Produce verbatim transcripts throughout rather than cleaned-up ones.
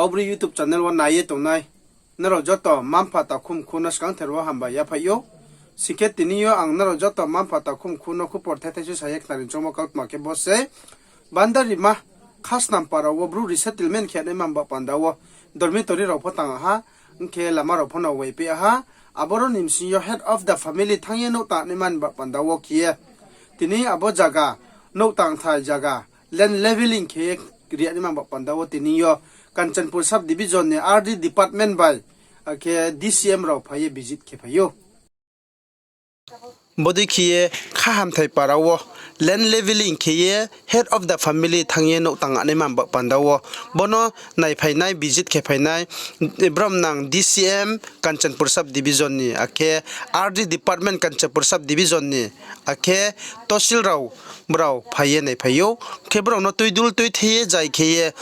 Kaubru YouTube channel wo nai ye tongnai nrao joto mma-mpha takhu mkhu no skangther wo hambai yaphaih ou. Sing khe tini yo ang nrao joto mma-mpha takhu mkhu no khupor thethai se sa ye khnari choungmo kautma khe bo sei. Bandarima Khasnam para wo Bru resettlement khe naima ba panda wo dormitory rao pho tang ha, ong khe lama rao pho no waipai ha. Aboro ni bsing yo head of the family thanng ye nouh tang naima ba panda wo khe ye tini abo zaga, nouh tangthai zaga, land levelling khe ye ri naima ba panda wo tini yo Kanchanpur sub division ni R D department bai, akhe D C M rao phai ye visit khe phai ou. Bodei khe ye Khahamthai para wo land levelling khe ye head of the family thanng ye nouh tang naima ba panda wo, bo no naiphainai, visit khe phainai, bromnang D C M Kanchanpur sub division ni, akhe R D department Kanchanpur sub division ni, akhe tosil rao brao phai ye naiphai ou. Khe brao no tuidul tuithei ye zai khe ye,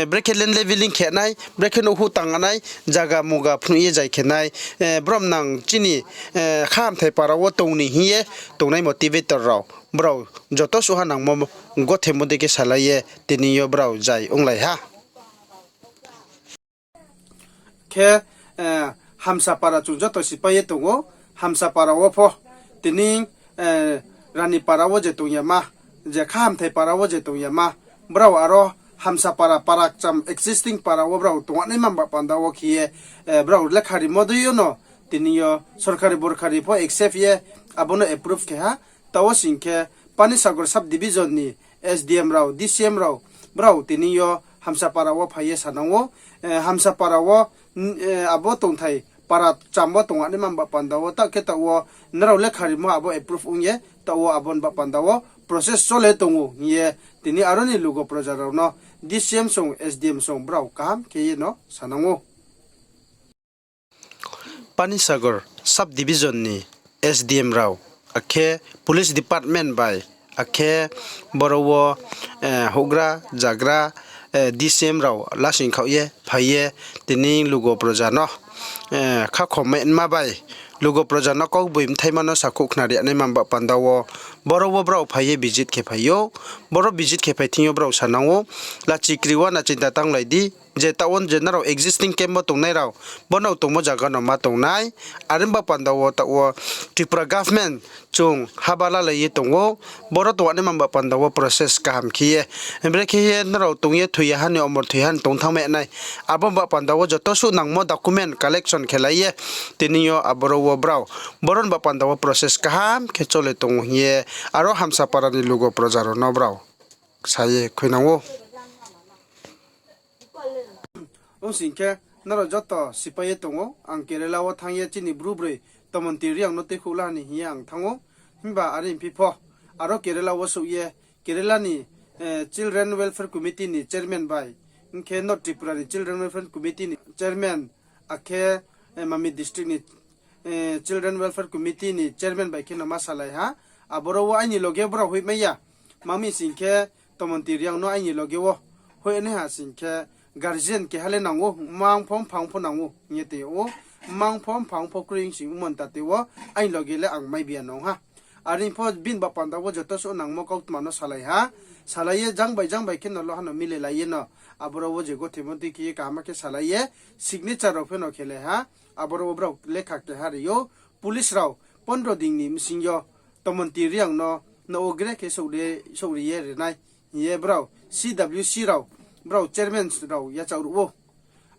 brekhe land levelling khe nai, brekhe nouh huh tang nai, zaga muga phnuh ye zai khe nai, bromnang chini Khahamthai para wo tong ni hing ye tongnai motivator rao, brao joto suh ha nangmo gothemo dei khe salai ye tini yo brao zai onglai ha. Khe Hamsapara chung joto sipai ye tong ou, Hamsapara wo pho tini Ranipara wo je tong yama, je Khahamthai para wo je tong yama, brao aro Hamsapara para kcham existing para wo brao tong naima ba panda wo khe ye, brao lekha rimo dei yo no tini yo sorkari borkari pho accept ye abo no approve khe ha. Taoh wo sing khe Panisagar sub division ni S D M rao, D C M rao, brao tini yo Hamsapara wo phai ye sanang ou, Hamsapara wo abo tongthai para kcham wo tong naima ba panda wo, taoh khe taoh wo nrao lekha rimo abo approve ong ye, taoh wo abo ni ba panda wo process chole tong ou hing ye tini aro ni lugo proja rao no D C M song, S D M song brao kaham khe ye no sanang ou. Panisagar sub division ni S D M rao, akhe police department bai, akhe boro wo houhgra zagra D C M rao lasing khaoh ye phai ye tini lugo proja no khakhomai nma bai lugo proja no kaugboimthaima no sakhouh khnari naima ba panda wo boro wo brao phai ye visit khe phai ou. Boro visit khe phai thing yo brao sanang ou, lachi kri wo na chinta tanglai di, je taoh wo je nrao existing camp wo tongnai rao, bo nrao tongmo zaga no ma tongnai. Are ba panda wo taoh wo Tripura government chung haba lalai ye tong ou, boro tong naima ba panda wo process kaham khe ye, brekhe ye nrao tong ye thoi ya ha ni, omor thoi ha ni tong thanngmai nai, abo ba panda wo joto suh nangmo document collection khe lai ye tini yo aboro wo brao boro ni ba panda wo process kaham khe chole tong ou hing ye aro Hamsapara ni lugo proja rao no brao sa ye khuinang ou. Ong sing khe nrao joto sipai ye tong ou, ang Kerala wo thanng ye chini Bru broi Tomonti Reang no tuikhouh la ni hing ye ang thanng ou. Himba are phi pho aro Kerala wo souh ye Kerala ni Children Welfare Committee ni chairman bai, ong khe North Tripura ni Children Welfare Committee ni chairman, akhe Mamit district ni Children Welfare Committee ni chairman bai khe no ma salai ha. Aboro wo aini loge brao hoihmai ya. Ma mi sing khe Tomonti Reang no aini loge wo hoihnaiha sing khe guardian keha le nang ou, mma ong pho mphang pho nang ou hing ye tong ou. Mma ong pho mphang pho kroi ong sing ongmo ni tate wo aini loge le ang mai bi ya nong ha. Are pho bini ba panda wo joto suh nangmo kautma no salai ha. Salai ye jang bai jang bai khe no lo ha no milelai ye no, aboro wo je gothemo dei khe ye kaham khe salai ye signature rao phe no khelai ha. Aboro wo brao lekha keha ri ou, police rao pondro din ni bsing yo Tomonti Reang no nouh wo gre khe souhri ye ri nai hing ye brao C W C rao, brao chairman rao yachaoh ruh ou.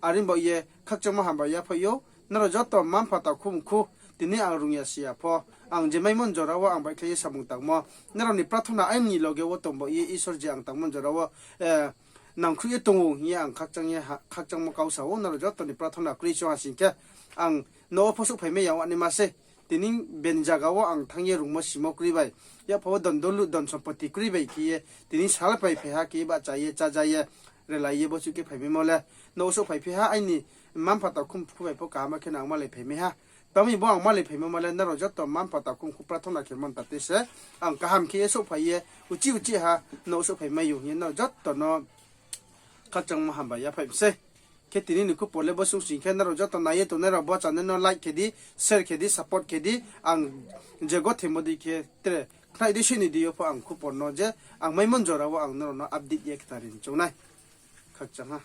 Are baoh ye khakchangmo hambai yaphaih ou, nrao joto mma-mpha takhu mkhu, tini ang rung ya si ya pho, ang je maimo ni jora wo ang baihkhlai ye samung tangmo, nrao ni prathona aini loge wo tong baoh ye Isor je ang tangmo ni jora wo nangkhruh ye tong ou hing ye ang khakchangmo kau sa ou, nrao joto ni prathona kroi chong ha sing khe, ang nouh wo pho souhphaimai ya ong naima sei. Tini bini zaga wo ang thanng ye rungmo simo kroi bai, yapha wo don dolu don sompoti kroi bai khe ye, tini sal pai phai ha khe ye bahcha ye, chája ye, relai ye, bosuh khe phaimaimo le, nouh wo souhphai phi ha, aini mma-mpha takhu mkhu bai pho kaham khe no ang malai phaimai ha. Tma mi bo ang malai phaimai ma le, nrao joto mma-mpha takhu mkhu prathona khe mon tate se, ang kaham khe ye souhphai ye, uchih uchih ha nouh wo souhphaimai ou hing ye nrao joto no khakchangmo hambai yaphaih mi sei. Khe tini ni khupor le bosuh sing khe, nrao joto nai ye tongnai rao bo channel no like khe di, share khe di, support khe di, ang je gothemo dei khe tre khnai dei sini dei yo pho ang khupor no je ang maimo ni jora wo ang nrao no update ye khnari ni choung nai. Khakchang ha.